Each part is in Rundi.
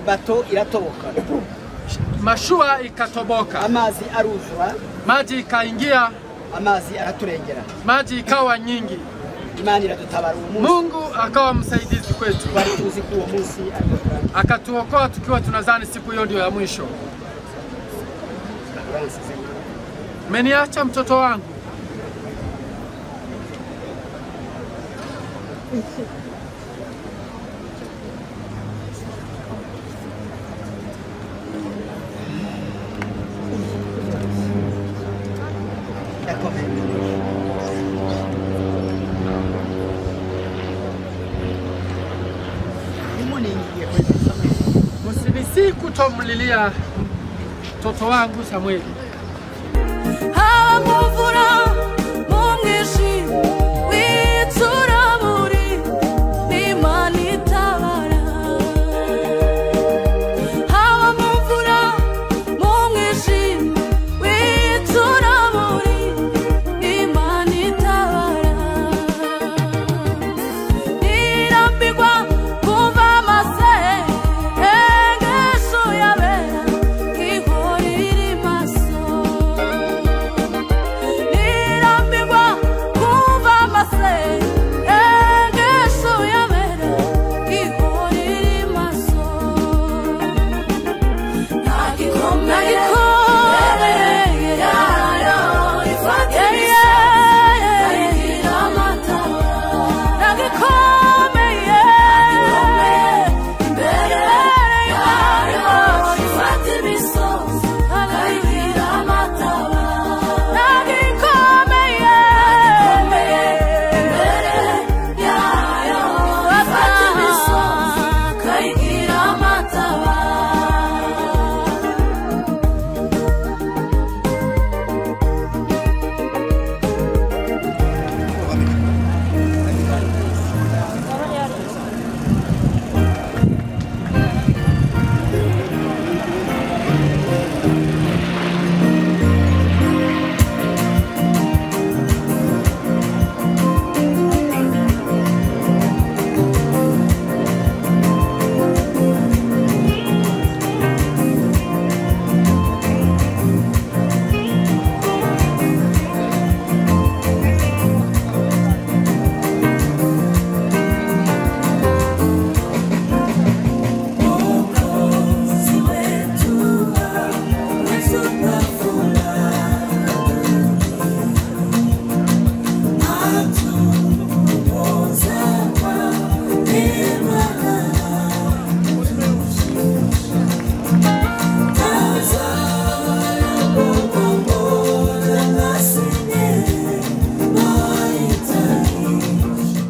Bato iratoboka, Mashua ikatoboka, amazi aruzura, maji ikaingia, amazi araturengera. Maji ikawa nyingi. Imana iradutabara uwo munsi. Mungu akawa msaidizi kwetu, Twari tuzi ko uwo munsi ariko turangira. Akatuokoa tukiwa tunazani siku hiyo ndio ya mwisho. Uransize. Meniacha mtoto wangu. Ndakomeye. Ntimuningiye kuri Samweli. Msinisi kutomlilia mtoto wangu Samueli. Haba mu mvura, mu mwijima w'icuraburindi, Imana itabara. Haba mu mvura, mu mwijima w'icuraburindi, Imana itabara. Ntirambirwa kumva amasengesho y'abera, ihora iri maso. Ntirambirwa kumva amasengesho y'abera, ihora iri maso. Nta gikomeye yayo ifata ikayigira amataba. Nta gikomeye imbere yayo ifata imisozi ikayigira amataba. Nta gikomeye imbere yayo ifata imisozi ikayigira amataba.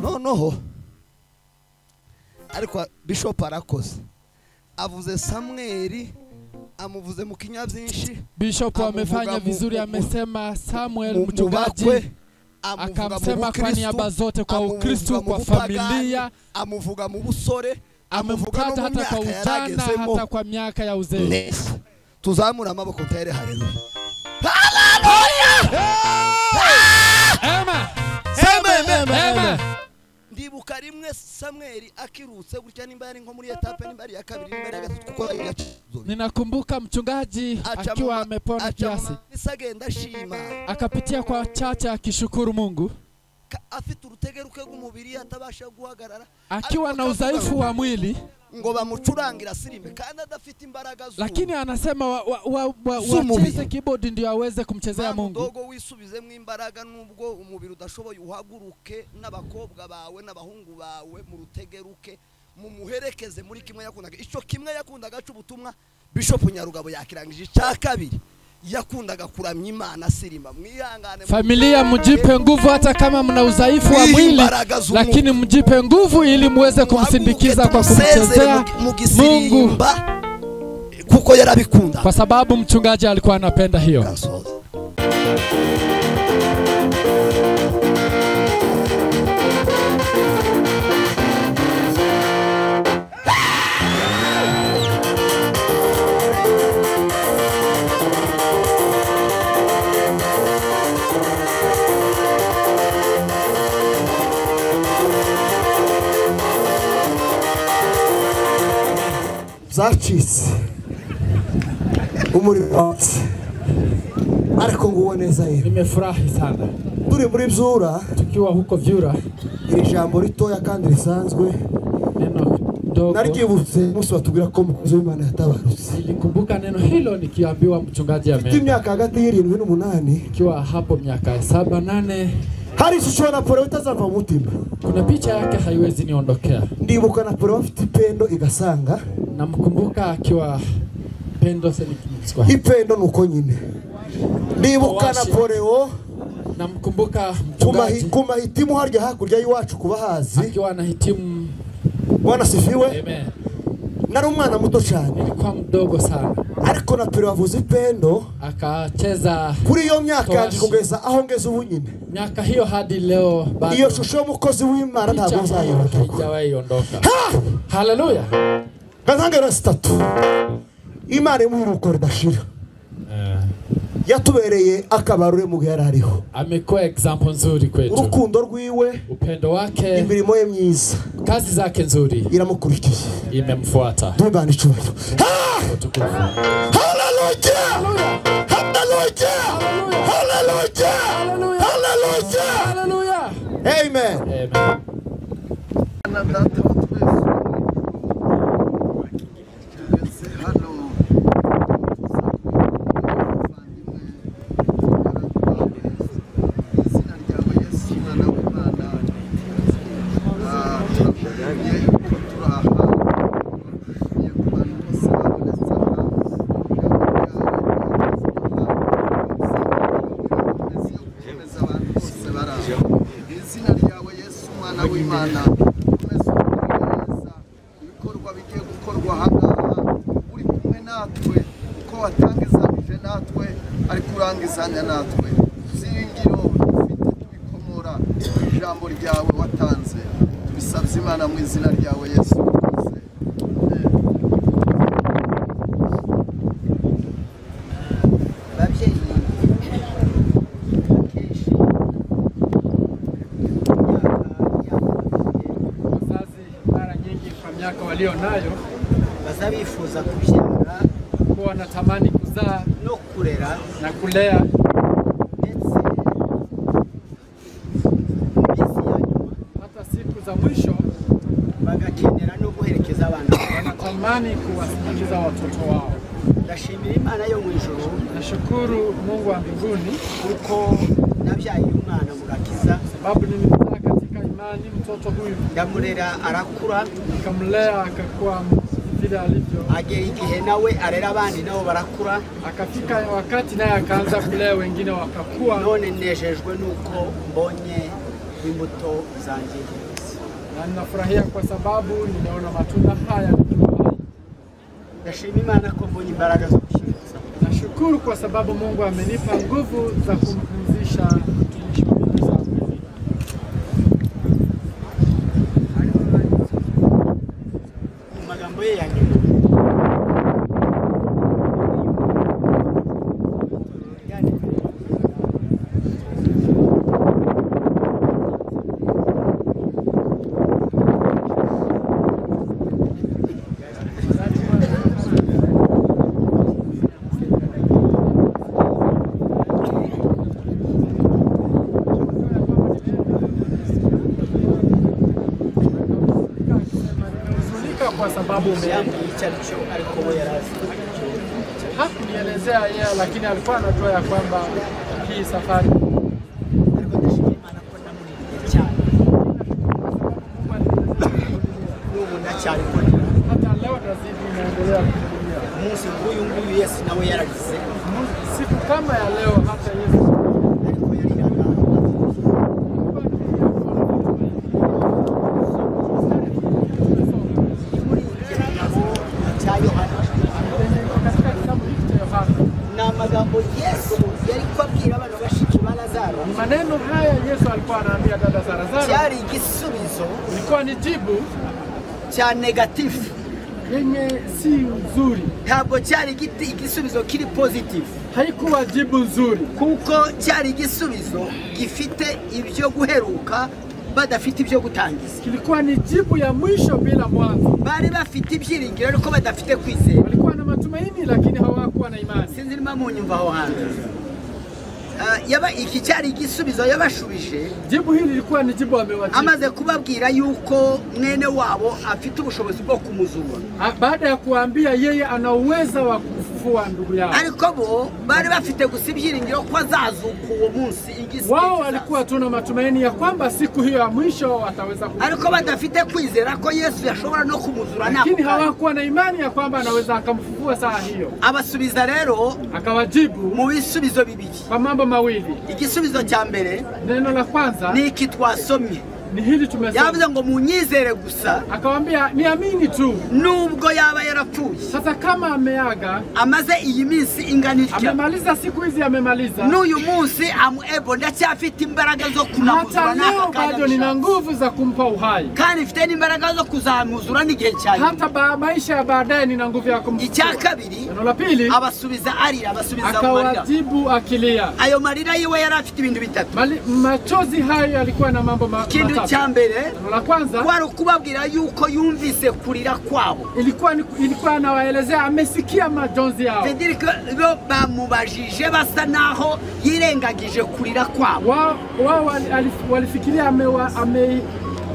Noneho ariko bishop arakoze, avuze Samweli, amuvuze mu kinyabyinshi. Bishop Amuvuga amefanya vizuri, amesema Samuel mu mchungaji, bakwe, amuvuga mu akamsema kwa niaba bukristu, zote, kwa amuvuga Ukristo, mu kwa bupagani, familia, amuvuga mu busore, amuvuga no amemtaja mu hata kwa myaka ujana, yaragezemo. hata kwa miaka ya uzee. Neza, tuzamure amaboko ntere haleluya. Ema, Samuel. ema. Ndibuka rimwe Samweli akirutse gutya, nimba yari nko muri etape, nimba ari iya kabiri, nimba ari iya gatatu, kuko yari yaciye. Ninakumbuka mchungaji Aca akiwa amepona aca mu kiasi, makanisa agenda ashima, akapitia kwa chache akishukuru Mungu, afite urutegeruke rw'umubiri, atabasha guhagarara, akiwa ariko na akavuga udhaifu wa mwili, ngo bamucurangira asirime kandi adafite imbaraga lakini anasema z'umubiri. wacheze keyboard ndio aweze kumchezea Mwana Mungu. mudogo, wisubizemo imbaraga nubwo umubiri udashoboye, uhaguruke n'abakobwa bawe n'abahungu bawe mu rutegeruke, mumuherekeze muri kimwe yakundaga. Icyo kimwe yakundaga cy'ubutumwa Bishop Nyarugabo yakirangije. Icya kabiri yakundaga kuramya Imana asirima. Mwihangane. Familia, mjipe nguvu hata kama mna udhaifu wa Mwihe mwili, imbaraga z'umwuka. lakini mjipe nguvu ili muweze kumsindikiza kwa Muhaguruke tumusezere kumchezea mu Mungu, gisirimba kuko yarabikunda. Kwa sababu mchungaji alikuwa anapenda hiyo. Kansoza. Zacitse umuriro watse ariko nguwo neza yewe. Nimefurahi sana. Turi muri Byura, tukiwa huko Vyura, iri jambo ritoya kandi risanzwe neno dogo naryibutse umunsi batubwira ko umukozi w'Imana yatabarutse. Nilikumbuka neno hilo nikiambiwa mchungaji Mfite ameenda. imyaka hagati y'irindwi n'umunani, Ikiwa hapo miaka 7 8, hari ishusho ya Napoleon itazava mu mutima. kuna picha yake haiwezi niondokea. Ndibuka Napoleon afite ipendo igasanga. Namkumbuka akiwa pendo sasa. Ipendo nuko nyine. Ndibuka Napoleon namkumbuka mchungaji kumahitimu harya hakurya y'iwacu kubahazi akiwa anahitimu. Bwana sifiwe. Amen. Nari umwana muto cyane, nilikuwa mdogo sana, ariko Napoleon avuze ipendo akacheza kuri iyo myaka yanjye kugeza aho ngeze ubu nyine. Miaka hiyo hadi leo bado iyo shusho y'umukozi w'Imana ntabwo nzayibagirwa, haijawahi ondoka. Haleluya. Gatangero 3 Imana imuruko ridashira yatubereye akabarure mu gihe ariho. Amekuwa example nzuri kwetu. Urukundo rwiwe, upendo wake, imirimo ye myiza, kazi zake nzuri iramukurikiye, imemfuata. Duhane icyubahiro. Haleluya! Haleluya! Haleluya! Haleluya! Haleluya! Amen. Amen. Natwe ziringiro dufite tubikomora ijambo ryawe watanze, tubisabye Imana mu izina ryawe Yesu. Babyeyi kenshi wazazi mara nyingi kwa miaka walio nayo bazabifuza kubyara, kwa wanatamani kuzaa no kurera na kulea, ndetse hata siku za mwisho bagakenera no guherekeza abana, wanatamani kuwasindikiza watoto wao. Ndashimira Imana yo mu ijuru, nashukuru Mungu wa mbinguni kuko nabyaye umwana murakiza, sababu nilimzaa katika imani mtoto huyu, ndamurera arakura, nikamlea akakuwa vile alivyo, agera igihe nawe arera abandi nabo barakura, akafika wakati naye akaanza kulea wengine wakakua. None nejejwe nuko mbonye imbuto zanjye, na ninafurahia kwa sababu nimeona matunda haya nikiwa hai. Ndashima Imana ko mbonye imbaraga zo gushyikiriza. Nashukuru kwa sababu Mungu amenipa nguvu za kumpumzisha mtumishi wa Mungu. Magambo ye ya nyuma kwa sababu hakunielezea yeye, lakini alikuwa anajua ya kwamba hii safari. Hata leo nazidi naendelea kuvumilia. Siku kama ya leo hata Yesu maneno haya Yesu alikuwa anaambia dada za Lazaro cyari igisubizo, ilikuwa ni jibu cya negative yenye si nzuri. Ntabwo cyari igisubizo kiri positive, haikuwa jibu nzuri, kuko cyari igisubizo gifite ibyo guheruka Badafite ibyo gutangiza. Kilikuwa ni jibu ya mwisho bila mwanzo. Bari bafite ibyiringiro ariko badafite kwizera. Walikuwa na matumaini lakini hawakuwa na imani. Sinzi niba munyumva aho hantu. Yaba iki cyari igisubizo yabashubije. Jibu hili lilikuwa ni jibu amewajibu. Amaze kubabwira yuko mwene wabo afite ubushobozi bwo kumuzura. Baada ya kuambia yeye ana uwezo wa kufufua ndugu yao. Ariko bo bari bafite gusa ibyiringiro ko azazuka uwo munsi igisi. Wao walikuwa tuna matumaini ya kwamba siku hiyo ya mwisho wataweza kufufua. Ariko badafite kwizera ko Yesu yashobora no kumuzura nako. Lakini hawakuwa na imani ya kwamba anaweza akamfufua saa hiyo. Abasubiza rero akawajibu mu bisubizo bibiri. Kwa mambo mawili. Igisubizo cha mbere, neno la kwanza ni iki twasomye. Ni hili tumesoma. Yavuze ngo munyizere gusa. Akamwambia niamini tu. Nubwo yaba yarapfuye. Sasa kama ameaga, amaze iyi minsi ingana itya. Amemaliza siku hizi amemaliza. N'uyu munsi amuebo ndacyafite imbaraga zo kunamuzura. Hata leo bado nina nguvu za kumpa uhai. Kandi mfite n'imbaraga zo kuzamuzura n'igihe cyanyu. Hata maisha ya baadaye nina nguvu ya kumpa. Icya kabiri, neno la pili, abasubiza arira, abasubiza marira. Akawajibu akilia. Ayo marira yiwe yari afite ibintu bitatu. Machozi hayo yalikuwa na mambo matatu. Cha mbere, la kwanza kwari kubabwira yuko yumvise kurira kwabo. Ilikuwa anawaelezea amesikia majonzi yao. Cedric bo bamubajije basa naho yirengagije kurira kwabo. Wao walifikiria ame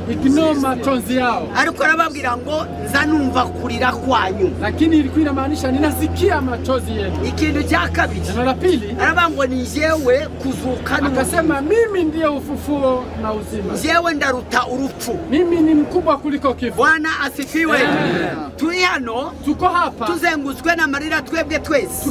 ignore majonzi yao. Ariko arababwira ngo nza numva kurira kwanyu. Lakini ilikuwa inamaanisha ninasikia machozi yenu. Ikintu cya kabiri, neno la pili, arababwira ngo ni jewe kuzuka n'ubugingo. Akasema mimi ndiye ufufuo na uzima. Jewe ndaruta urupfu. Mimi ni mkubwa kuliko kifo. Bwana asifiwe. Turi hano, tuko hapa, tuzengutswe na marira twebwe twese.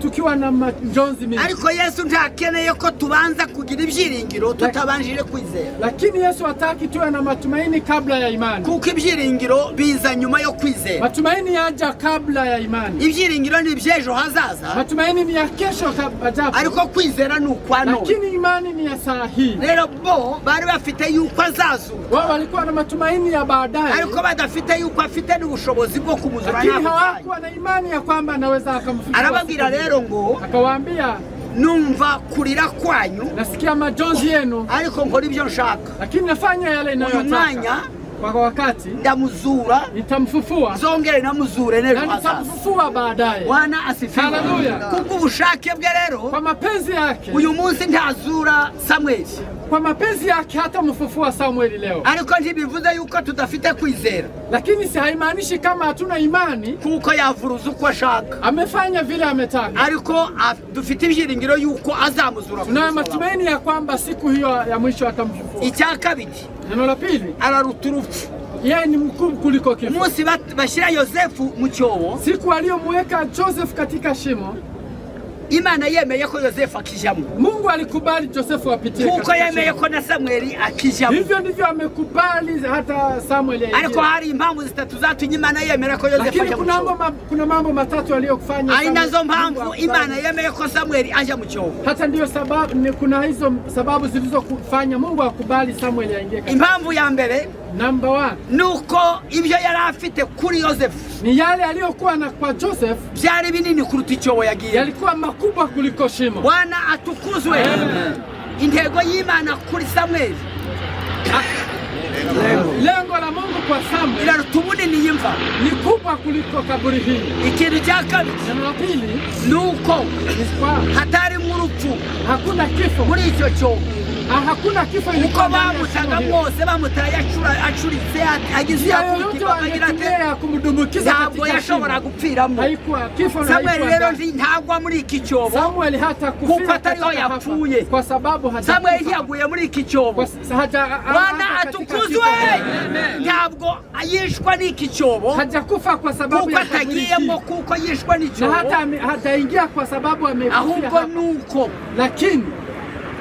Tukiwa na majonzi mingi. Ariko Yesu ntakeneye ko tubanza kugira ibyiringiro tutabanjire kwizera. Lakini Yesu hataki tuwe na matumaini kabla ya imani. Kuko ibyiringiro biza nyuma yo kwizera. Matumaini yaja kabla ya imani. Ibyiringiro ni iby'ejo hazaza. Matumaini ni ya kesho ajapo. Ariko kwizera ni ukwa none. Lakini imani ni ya saa hii. Rero bo bari bafite yuko azazuka. Wao walikuwa na matumaini ya baadaye. Ariko badafite yuko afite n'ubushobozi bwo kumuzura. Lakini hawakuwa na imani ya kwamba anaweza akamfufua. Arababwira rero ngo, akawaambia numva kurira kwanyu, nasikia majonzi yenu, ariko nkora ibyo nshaka. Lakini nafanya yale ninayotaka. Kwa wakati ndamuzura, nitamfufua, zongere namuzure n'ejo hazaza. Nitamfufua baadaye. Bwana asifiwe. Haleluya. Kubw'ubushake bwe rero, kwa mapenzi yake, uyu munsi ntazura Samuel. Kwa mapenzi yake hata mfufua Samuel leo. Ariko ntibivuze yuko tudafite kwizera. Lakini si haimaanishi kama hatuna imani. Kuko yavuruza uko ashaka. Amefanya vile ametaka. Ariko dufite ibyiringiro yuko azamuzura. Tuna matumaini ya kwamba siku hiyo ya mwisho atamfufua. Icya kabiri, neno la pili, araruta urupfu. Yeye ni mkuu kuliko kifo. Umunsi bashira Yosefu mu cyobo, siku aliyomweka Joseph katika shimo, Imana yemeye ko Yosefu akijamo. Mungu alikubali Josefu apitie. Kuko yemeye ko na Samueli akijamo. Hivyo ndivyo amekubali hata Samueli aingie. Ariko hari impamvu zitatu zatumye Imana yemera ko Yosefu Lakini aja mu cyobo. kuna mambo matatu aliyofanya. Ari nazo mpamvu Imana yemeye ko Samueli aja mu cyobo. Hata ndiyo sababu, kuna hizo sababu zilizofanya Mungu akubali Samueli aingie. Impamvu ya mbere, number 1, nuko ibyo yari afite kuri Yosefu ni yale aliyokuwa na kwa Joseph byari binini kuruta icyobo yagiye. Yalikuwa makubwa kuliko shimo. Bwana atukuzwe. Intego y'Imana kuri Samuel, lengo la Mungu kwa Samuel iraruta ubunini y'imva, ni kubwa kuliko kaburi hili. Ikintu cya kabiri, neno la pili, nuko hatarimo urupfu, hakuna kifo muri icyo cyobo. Hakuna kifo. Uko bamutaga Mose bamutaye acuritse agize yakugira kumudumbukiza, ntabwo yashobora gupfiramo. Haikuwa kifo. Samuel rero ntagwa muri iki cyobo. Samuel hata kufia kuko atariho yapfuye. Kwa sababu Samuel ntiyaguye muri iki cyobo. Bwana atukuzwe. Ntabwo yishwa n'iki cyobo. Hajakufa kwa sababu kuko atagiyemo, kuko yishwa n'icyobo. Na hata hataingia kwa sababu amekufia. Ahubwo nuko, lakini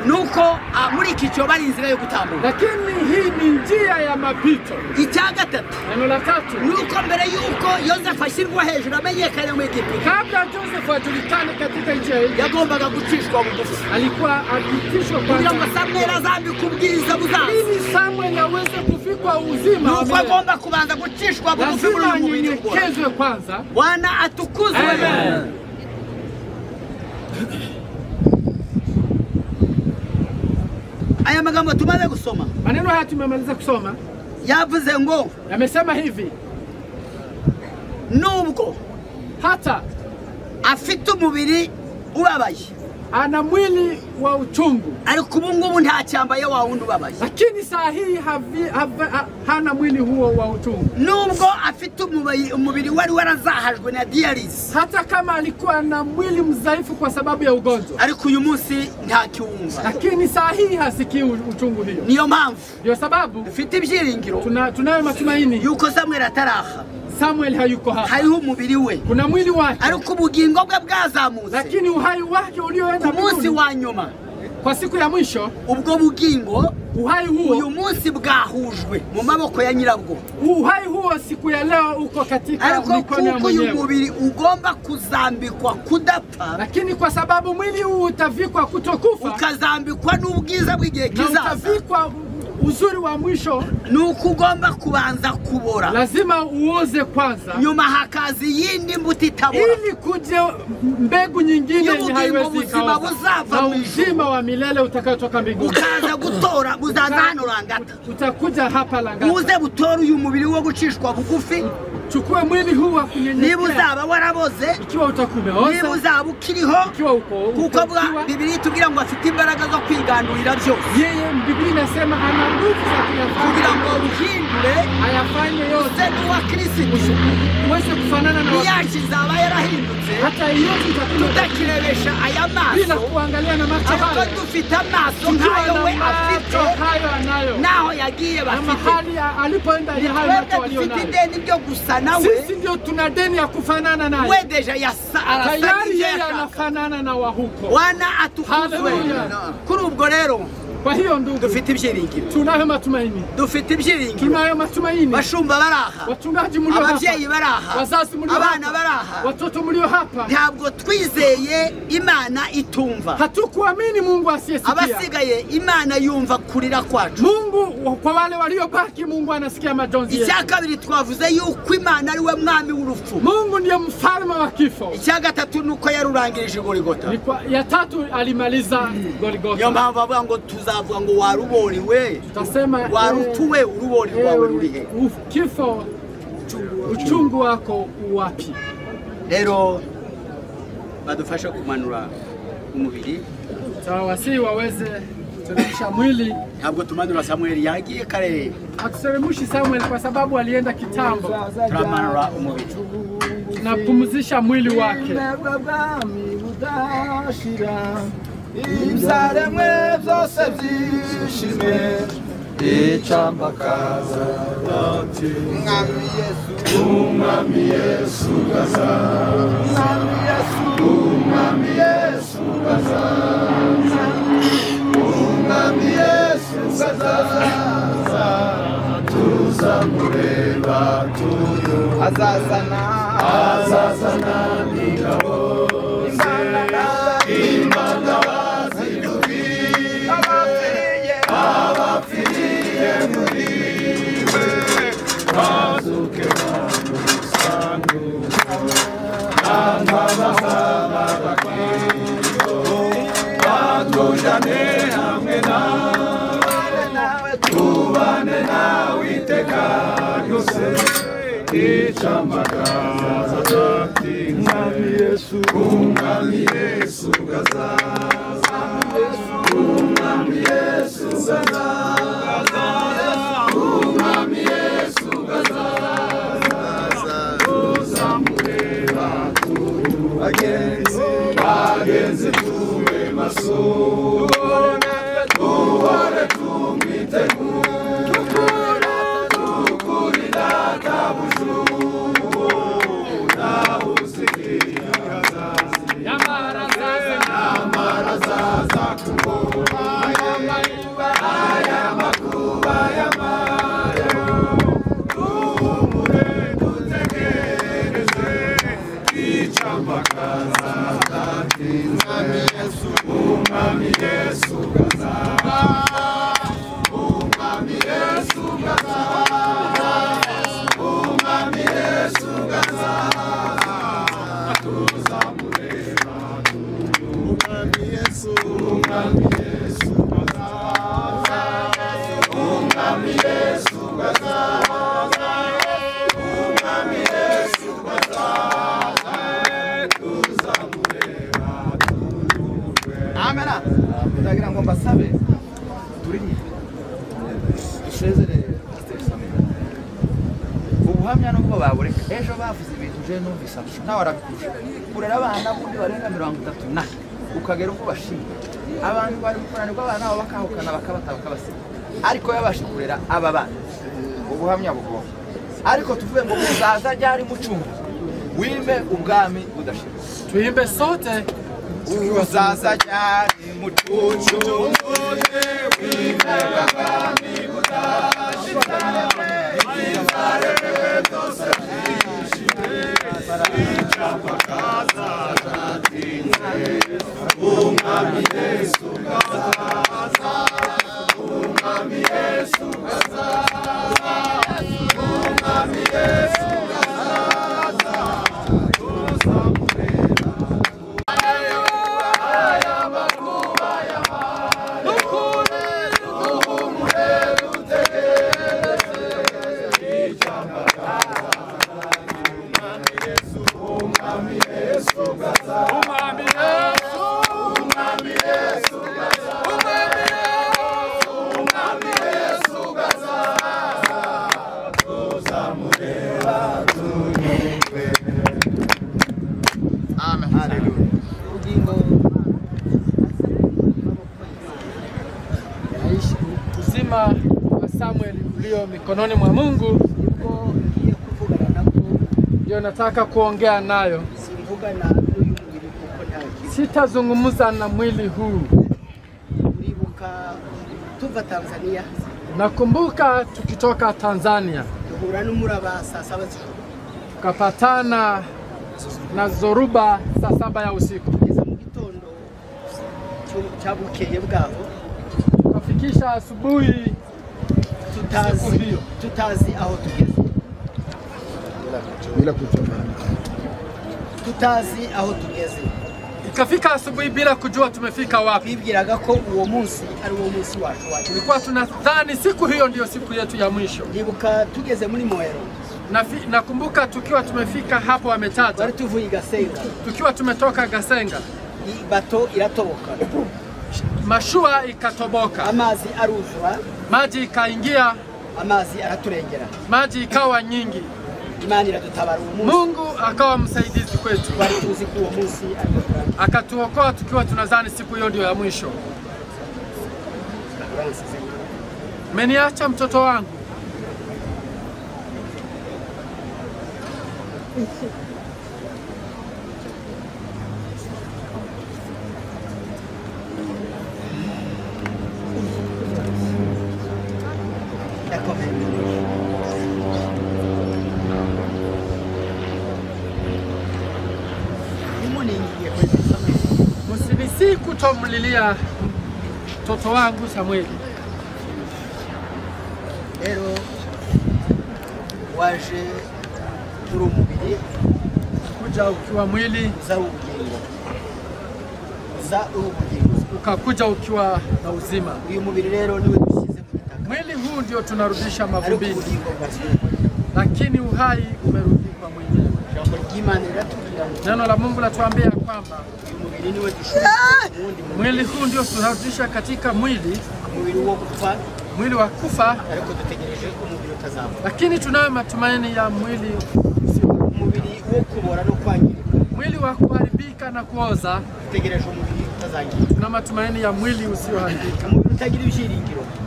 nuko muri iki cyobo ari inzira yo gutambuka. Lakini hii ni njia ya mapito. Icya gatatu, neno la tatu, nuko mbere yuko Yosefu ashyirwa hejuru amenyekane mu Egiputa, kabla Joseph ajulikane katika nchi ya Egypt, yagombaga gucishwa bugufi. Alikuwa akitishwa kugira ngo Samuel azambike ubwiza buzaza. Ili Samuel aweze kufikwa uzima, nuko agomba kubanza gucishwa bugufi muri uyu mubiri. Anyenyekezwe kwanza. Bwana atukuzwe. Amen. Aya magambo tumaze gusoma, Maneno haya tumemaliza kusoma, yavuze ngo yamesema hivi, nubwo hata afite umubiri ubabaye, ana mwili wa uchungu, ariko ubu ngubu ntacyambaye wa wundi ubabaye. lakini saa hii hana mwili huo wa uchungu. Nubwo afite umubiri wari warazahajwe na dialysis, Hata kama alikuwa na mwili mdhaifu kwa sababu ya ugonjwa, ariko uyu munsi ntakiwumva. lakini saa hii hasikii uchungu hiyo. Niyo mpamvu Ndio sababu dufite ibyiringiro tunayo matumaini. yuko Samuel ataraha, Samuel hayuko hapa, hariho umubiri we, kuna mwili wake, ariko ubugingo bwe bwazamutse lakini uhai wake ulioenda ku munsi mbinguni wa nyuma. kwa siku ya mwisho, Ubwo bugingo uhai uyu huo, munsi bwahujwe mu maboko ya nyirabwo, uhai huo siku ya leo uko katika ariko mikono ya kuko uyu mwenyewe. mubiri ugomba kuzambikwa kudapfa, Lakini kwa sababu mwili huu utavikwa kutokufa ukazambikwa n'ubwiza bw'igihe na kizaza, utavikwa uzuri wa mwisho, nuko ugomba kubanza kubora, lazima uoze kwanza, nyuma hakaza iyindi mbuto itabora ili kuje mbegu nyingine yenye y'ubugingo haiwezi buzima ikaoza, buzava na mu ijuru, uzima wa milele utakayotoka mbinguni bukaza gutora, buzaza hano Rangata, utakuja hapa Langata. buze butore uyu mubiri wo gucishwa bugufi. Chukue mwili huu wa Niba kunyenyekea, uzaba waraboze, ikiwa utakuwa niba umeoza, uzaba ukiriho, ikiwa uko kuko ukiwa, Bibiliya itubwira ngo afite imbaraga zo kwigandurira byose, yeye Biblia inasema ana nguvu za kugira kuyafanya ngo uhindure ayafanye yote use n'uwa Kirisitu. uweze kufanana na wa Iyacu izaba yarahindutse, hata yetu itakuwa tutakirebesha aya bila maso, kuangalia na macho ariko hayo, dufite amaso tukiwa nk'ayo na we afite, macho hayo anayo n'aho yagiye na bafite. mahali alipoenda ni hayo macho Twebwe walio dufite nayo. ideni ryo gusa nawe, Sisi ndio tuna deni ya kufanana naye. we deja yasa arasa Tayari n'ibyo yeye yashaka. anafanana na wa huko. Bwana atukuzwe. Haleluya. Kuri ubwo rero Kwa hiyo ndugu, dufite ibyiringiro, tunayo matumaini, dufite ibyiringiro. tunayo matumaini. Bashumba baraha, Wachungaji mlio ababyeyi hapa, baraha, wazazi mlio abana hapa, baraha, watoto mlio hapa, ntabwo twizeye Imana itumva. hatukuamini Mungu asiyesikia. Abasigaye Imana yumva kurira kwacu. Mungu, kwa wale waliobaki, Mungu anasikia majonzi yetu. Icya kabiri twavuze yuko Imana ari we mwami w'urupfu. Mungu ndiye mfalme wa kifo. Icya gatatu nuko yarurangirije Golgotha. Ni kwa, ya tatu alimaliza Niyo Golgotha. mpamvu bavuga ngo tuzavuga ngo waruboriwe, Tutasema warupfu we, urubori rwawe ruri he? Kifo, uchungu wako uwapi? Rero badufasha kumanura umubiri, Tawasii waweze kuteremsha mwili. ntabwo tumanura Samuel yagiye kare, Hatuteremushi Samuel kwa sababu alienda kitambo. turamanura umubiri. Tunapumzisha mwili wake. Ibyaremwe byose byishime icyambakaza Umwami Yesu, Umwami Yesu gaza, Umwami Yesu, Umwami Yesu gaza, Umwami Yesu gaza, tuzamureba tuyu, azazana, azazana ingabo ze, imana bazidubwiye, abapfiriye muri we, bazuke bamusanguko, n'abazaba bakiriho, batujane hamwe nawe, tubane nawe iteka ryose, icyamagaza ati Umwami Yesu, Umwami Yesu gazaza, Umwami Yesu gazaza, Umwami Yesu gazaza, tuzamureba bagenzi, bagenzi tube maso, duhore tumwitegure, tukuri databujuwo, nawe usigira nyamara azaza kuboha aya makuba y'amayo, duhumure dutegereze icyambakaza ati Umwami Yesu, Umwami Yesu gazaza, Umwami Yesu gazaza, Umwami Yesu gazaza, tuzamureba Umwami Yesu, Umwami Yesu gazaza, Ndagira ngo mbasabe turirimbe dusezere Pastor Samuel. Ubuhamya nubwo babureka ejo bavuze ibintu je numvise nawe arabikurusha kurera abana bundi barenga 30 na ukagera ubwo bashima abantu bari gukoranirwa abana babo bakahukana bakabata bakabasiga ariko yabashe kurera aba bana ubuhamya bugomba ariko tuvuge ngo uzaza ryari mucungu wime ubwami budashira. Tuimbe sote. Uzaza ryari mucunguzi wime ubwami budashira Umwami Yesu gazaza, Umwami Yesu gazaza, Umwami Yesu gazaza, tuzamurera. Aya makuba y'amahanga, nukuri duhumure dutegereze icyambaga. Umwami Yesu, Umwami Yesu gazaza, Umwami Yesu, Umwami Yesu gazaza, Umwami Yesu gazaza, tuzamureba tunyumve. Amen. Hallelujah. Ubugingo uzima wa Samuel ulio mikononi mwa Mungu nibwo ngiye kuvugana nabwo. Ndio nataka kuongea nayo. Simvugana n'uyu mubiri kuko ntakiza. Sitazungumza na mwili huu. Uribuka tuva Tanzania? Nakumbuka tukitoka Tanzania duhura n'umuraba saa 7 z'ijoro, tukapatana na zoruba saa 7 ya usiku. Kugeza mu gitondo cyabukeye bwaho tukafikisha asubuhi tutazi aho tugeze, bila kujua, tutazi aho tugeze. Ikafika asubuhi bila kujua tumefika wapi. Twibwiraga ko uwo munsi ari uwo munsi wacu wacu. Tulikuwa tunadhani siku hiyo ndiyo siku yetu ya mwisho. Ndibuka tugeze muri Moero. Nakumbuka tukiwa tumefika hapo wametaja. Bari tuvuye Gasenga. Tukiwa tumetoka Gasenga. Bato iratoboka. Mashua ikatoboka. Amazi aruzura. Maji ikaingia. Amazi araturengera. Maji ikawa nyingi. Imana iradutabara uwo munsi. Mungu akawa msaidizi kwetu. Twari tuzi ko uwo munsi akatuokoa tukiwa tunadhani siku hiyo ndio ya mwisho. Meniacha mtoto wangu. Msinisi kutomlilia mtoto wangu Samueli. Rero waje uri umubiri, kuja ukiwa mwili, uza ubugingo, uza ubugingo, ukakuja ukiwa na uzima. Uyu mubiri rero niwe dushyize mu gitaka. Mwili huu ndio tunarudisha mavumbini, lakini uhai umerudi kwa mwenyewe. Neno la Mungu latuambia kwamba mwili huu ndio tunarudisha katika mwili, mwili wa kufa, lakini tunayo matumaini ya mwili mwili wa kuharibika na kuoza. Tuna matumaini ya mwili usioharibika,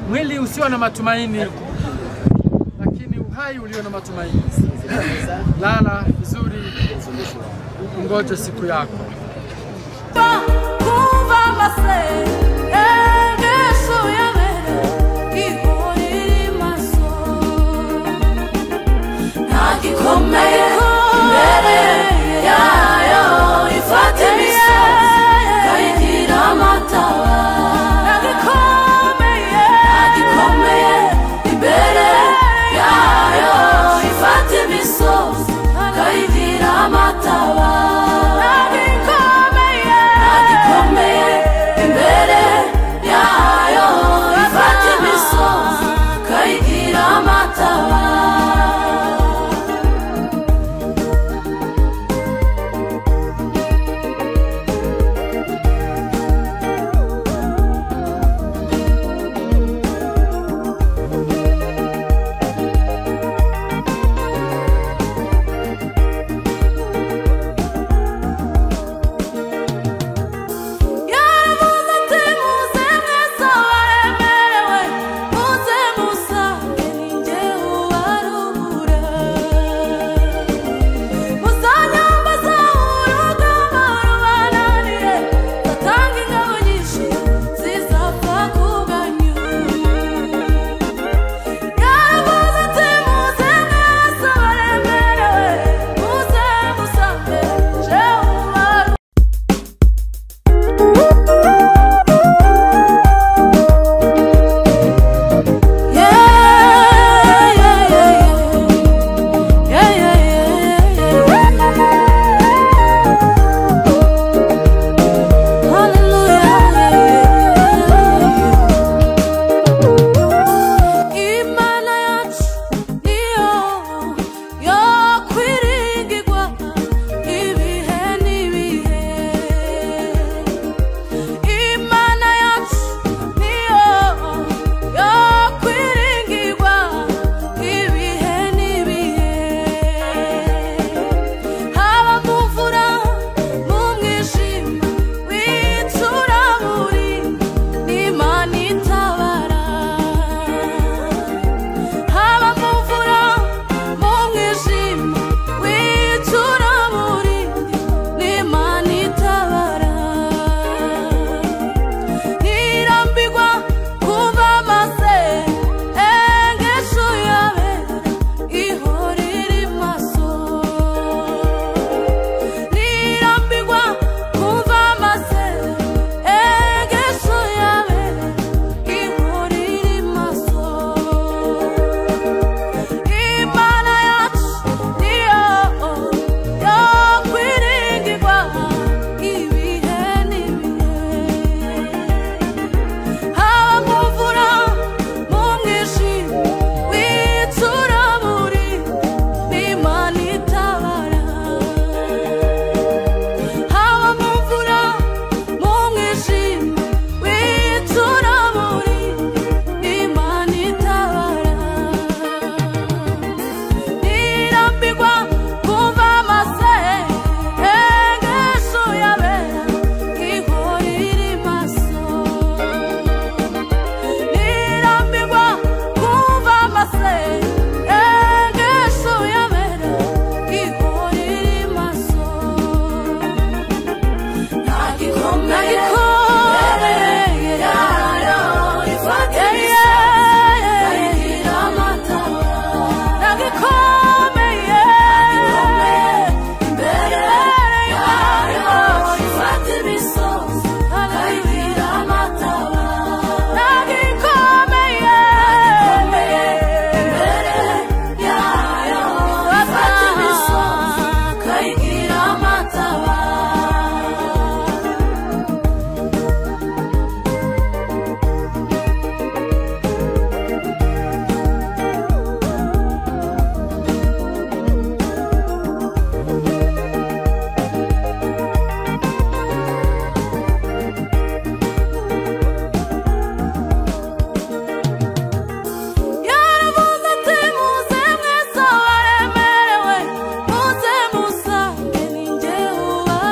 mwili usio na matumaini, lakini uhai ulio na matumaini. Lala vizuri, ungoje siku yako. amataba. Yaravuze ati muze mwese abaremerewe, muze musange ni njye ubaruhura.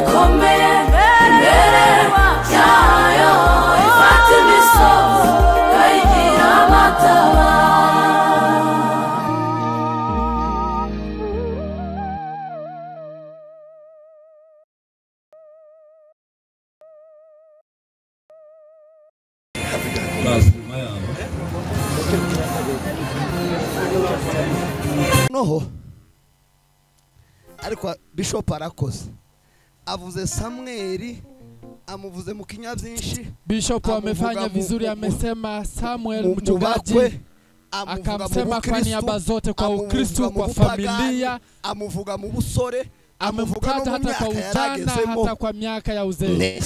Ikomeye imbere yayo, ifata imisozi ikayigira amataba. Noho ariko Bishop arakoze, avuze Samweli, amuvuze mu kinyabyinshi. Bishop amefanya vizuri, amesema Samuel mchungaji, akamsema kwa niaba zote, kwa Ukristo, kwa familia, amuvuga mu busore, amemtaja hata kwa ujana, hata kwa miaka ya uzee.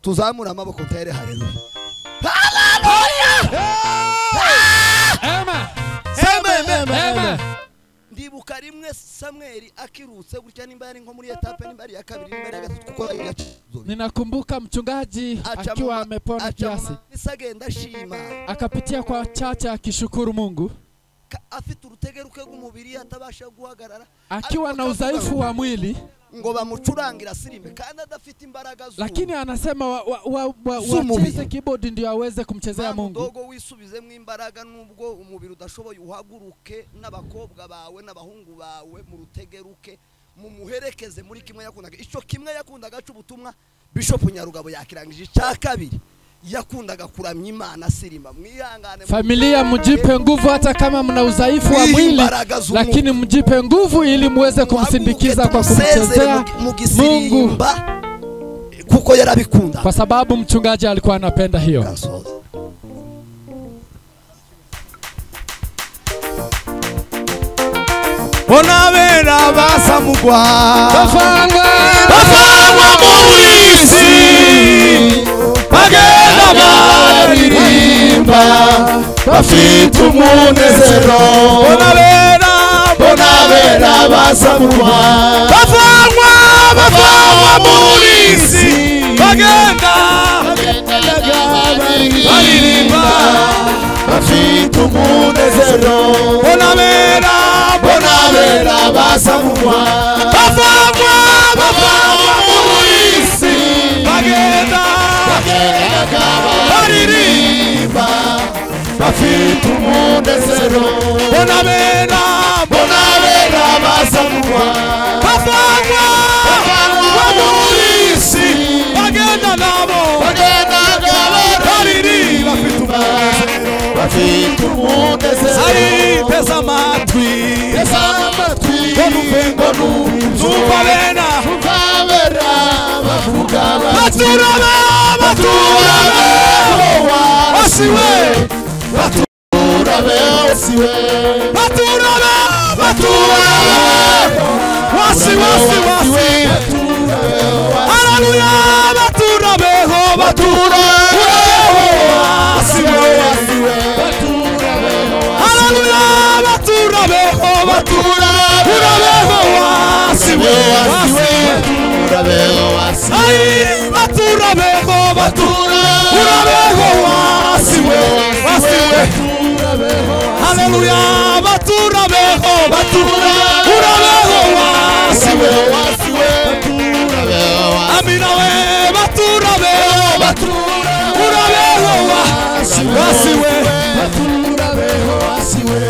Tuzamura amaboko tere haleluya. Haleluya! Amen. Amen. Amen. Ndibuka rimwe Samweli akirutse gutya, nimba yari nko muri etape, nimba ari ya kabiri, nimba ari ya gatatu, kuko ninakumbuka mchungaji akiwa amepona kiasi, agenda shima, akapitia kwa chacha akishukuru Mungu, afite urutegeruke rw'umubiri atabasha guhagarara, akiwa na udhaifu wa mwili, ngo bamucurangira sirimbe kandi adafite imbaraga zubu, lakini anasema wacheze keyboard ndio aweze kumchezea Mungu. Dogo wisubizemo imbaraga nubwo umubiri udashoboye, uhaguruke n'abakobwa bawe n'abahungu bawe mu rutegeruke, mumuherekeze muri kimwe yakundaga. Ico kimwe yakundaga c'ubutumwa Bishop Nyarugabo yakirangije. Icya kabiri yakundaga kuramya Imana sirimba. Mwihangane familia, mjipe nguvu hata kama mna udhaifu wa mwili, lakini mjipe nguvu ili muweze kumsindikiza kwa kumchezea Mungu, kuko yarabikunda, kwa sababu mchungaji alikuwa anapenda hiyo. Bona bera basamugwa bafangwa mu isi, bagenda baririmba bafite umunezero. Bona bera basamugwa bafangwa mu isi, bagenda baririmba bafite umunezero. Bona bera basamugwa bafangwa mu isi, bagenda baririmba bafite umunezero. Bona bera basamugwa bafangwa mu isi, bagenda nabo baririmba bafite umunezero. Ari teza amatwi, ngo numva bena bavuga baturabe wasiwe, baturabe wasiwe, baturabe wasiwe, wasiwe, haleluya, baturabeho, baturabeho wasiwe, haleluya, baturabeho, baturabeho wasiwe, ai baturabeho, baturabeho wasiwe, wasiwe, haleluya, baturabeho, baturabeho wasiwe, amina we, baturabeho, baturabeho wasiwe, baturabeho wasiwe.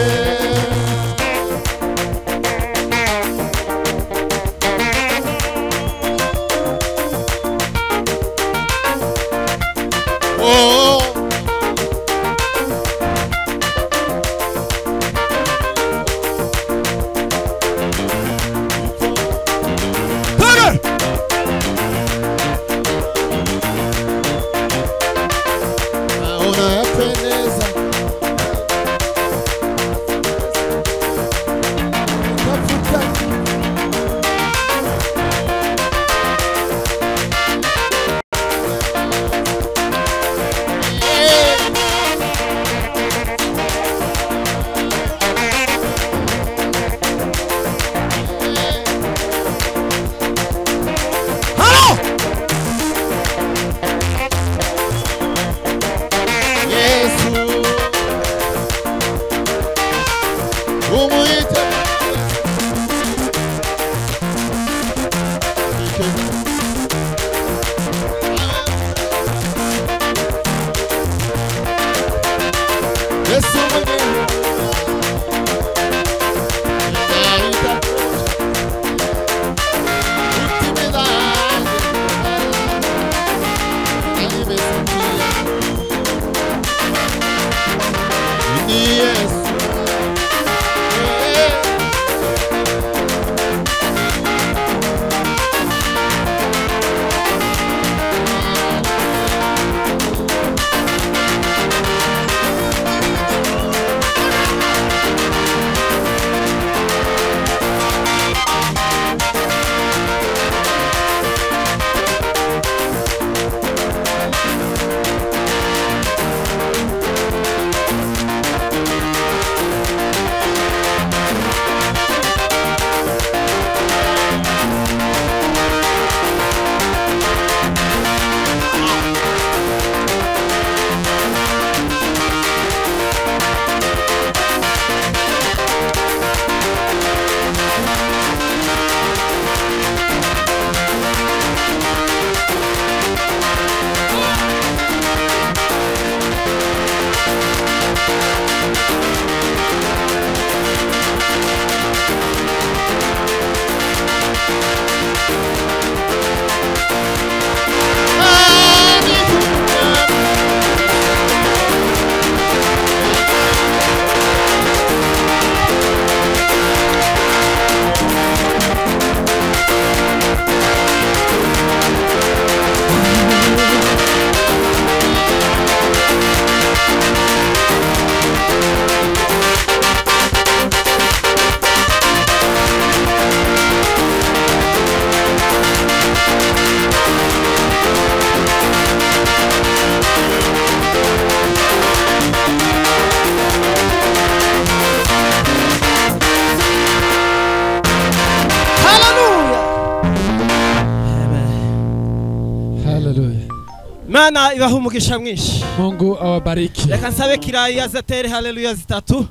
Imana ibaha umugisha mwinshi. Mungu awabariki. Reka nsabe Kirayi azatere haleluya zitatu.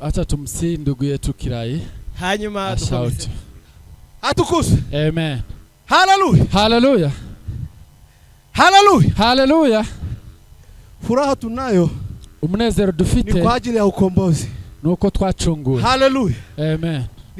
Acha tumsi ndugu yetu Kirayi. Hanyuma dukomeze. Atukuzwe. Amen. Haleluya. Haleluya. Haleluya. Haleluya. Furaha tunayo umunezero dufite ni kwa ajili ya ukombozi. Nuko twacunguwe. Haleluya. Amen.